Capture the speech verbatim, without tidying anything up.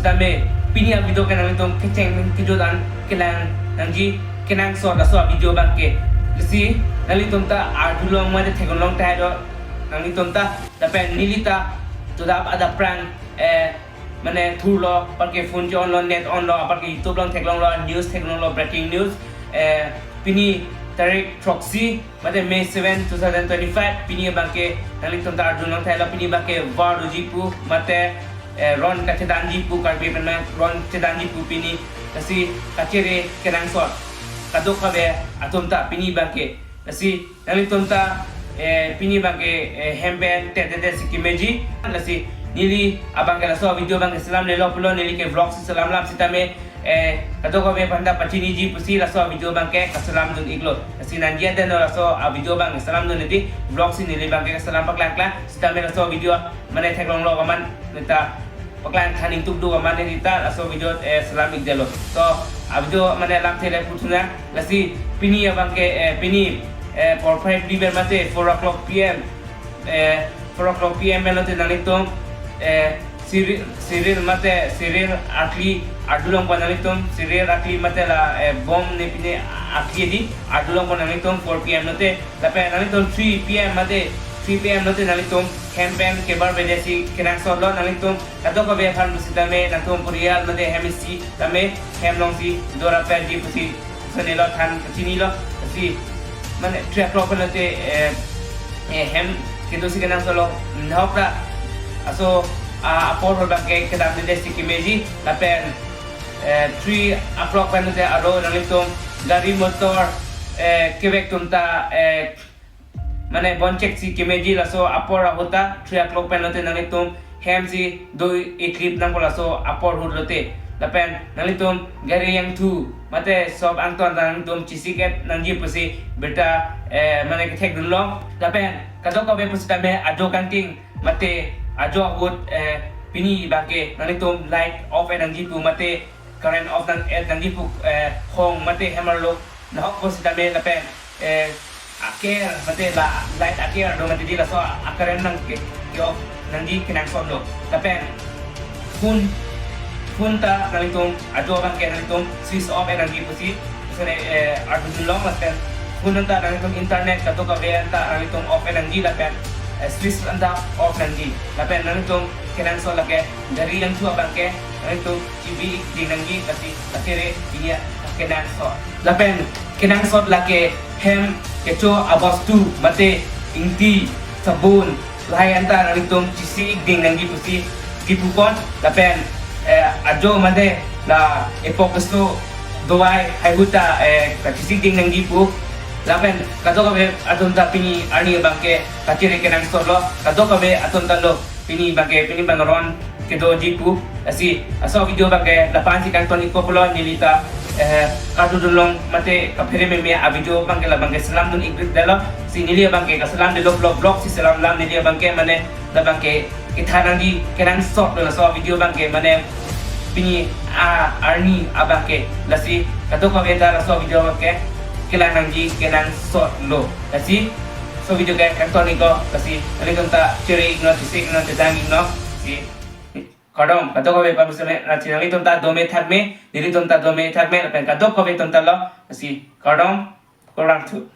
Tame pini a-video ke nanglitum kecheng kejut an kelang nangji, kenangsot laso a-video abangke. Lasi nanglitum ta arjulong mate theklong tahai do nanglitum ta. Lapen neli ta toda adap aphrang, eh, mane thurlo, apar ke phone ke-on lo, net on lo, apar ke YouTube along theklonglo, news theklonglo, breaking news. Eh, pini tarik throksi, mate May seven, two thousand twenty-five, pini abangke nanglitum ta arjulong tahai lo, pini abangke war doji pu, mate, eh, ron kachedanji pu, Karbi pen ron chedanji pu pini. Lasi kachere kenangsot kadokave atum ta pini abangke. Lasi nanglitum ta, eh, pini abangke, eh, hem pen tete tete si kemeji. Lasi neli abangke laso video abangke selam lelo pulo, neli ke vlog si selam lam sitame, eh, kadokave aphanta pachiniji pusi laso video abangke kaselam dun iklo. Lasi nangji aden laso a-video abangke selam dun neti, vlog si neli abangke selam paklang klang. Sitame laso video mane theklonglo kaman neta paklang than ingtuk do kaman neta laso video, eh, selam ikdetlo. To a-video mane lam thele puthuna. Lasi pini abangke, eh, pini, eh, porphai phli pen mate four o'clock P M, eh, four o'clock P M pen lote nanglitum, eh, Cyril, Cyril mate Cyril akli arjulong pon nanglitum, Cyril akli mate la, eh, bom ne pine akli di arjulong pon nanglitum four P M lote. Lapen nanglitum three P M mate three P M lote nanglitum hem pen kebar bede si kenangsot lo. Nanglitum kadokave aphan pusitame nangtum purial mate hem isi tame hem along si dora pen di pusi sene lo than kachini lo. Lasi mane three o'clock pen lote, eh, eh, hem kedo si kenangsot lo. Nahok ra aso, ah, apor ahut abangke kedam dede si kemeji. Lapen, eh, three o'clock pen lote aro nanglitum gari motor, eh, kevek atum ta, eh, mane bonchek si kemeji laso apor ahut ta. Three o'clock pen lote nanglitum hem si do-iklip nangpo laso apor ahut lote. Lapen nanglitum gari yangthu mate sop angton ta nanglitum chesik-et nangji pusi birta, eh, mane kethek dunlo. Lapen kadokave pusitame ajo kangting mate ajo ahut, eh, pini abangke nanglitum light off-et nangji pu mate current off nang-et nangji pu, eh, hong mate hem arlo nahok pusitame lapen, eh, aker mate la light aker do mate di laso a-current nang ke, ke-off nangji kenangsot lo. Lapen phone, phone ta nanglitum ajo abangke nanglitum switch off-et nangji pusi sene, eh, arjulong. Lapen phone anta nanglitum internet kadokave anta nanglitum off-et nangji lapen, eh, switch anta off nangji. Lapen nanglitum kenangsot lake gari yangthu abangke nanglitum chibi-ik ding nangji, lasi kachere pini akenangsot. Lapen kenangsot lake hem kecho abostu mate ingti, sabun, lahai anta nanglitum chesik-ik ding nangji pusi kipupon. Lapen, eh, ajo mate la epoxy dawai haihui ta, eh, kachesik-ik ding nangji pu. Lapen kadokave atum ta pini arni abangke kachere kenangsot lo, kadokave atum ta lo. Pini abangke, pini abang ron kedoji pu. Lasi laso video abangke lapu-an si kangton ikpo pulo, neli ta, eh, karju dunlong mate kaphere meme a-video abangke labangke selam dun-ikdetlo. Si neli abangke kaselam detlo, vlog vlog si selam lam, neli abangke mane labangke kethan nangji kenangsot lo laso video abangke mane pini a-arni abangke. Lasi kadokave ta laso video abangke kelang nangji kenangsot lo. Lasi laso video ke kangton iklo, lasi nanglitum ta chere-iknon, chesik-iknon, chedang-iknon. Lasi kardom, kadokave pamsone, lasi nanglitum ta dome thakme, nelitum ta dome thakme, lapen kadokave atum ta lo. Lasi kardom, kurvangthu.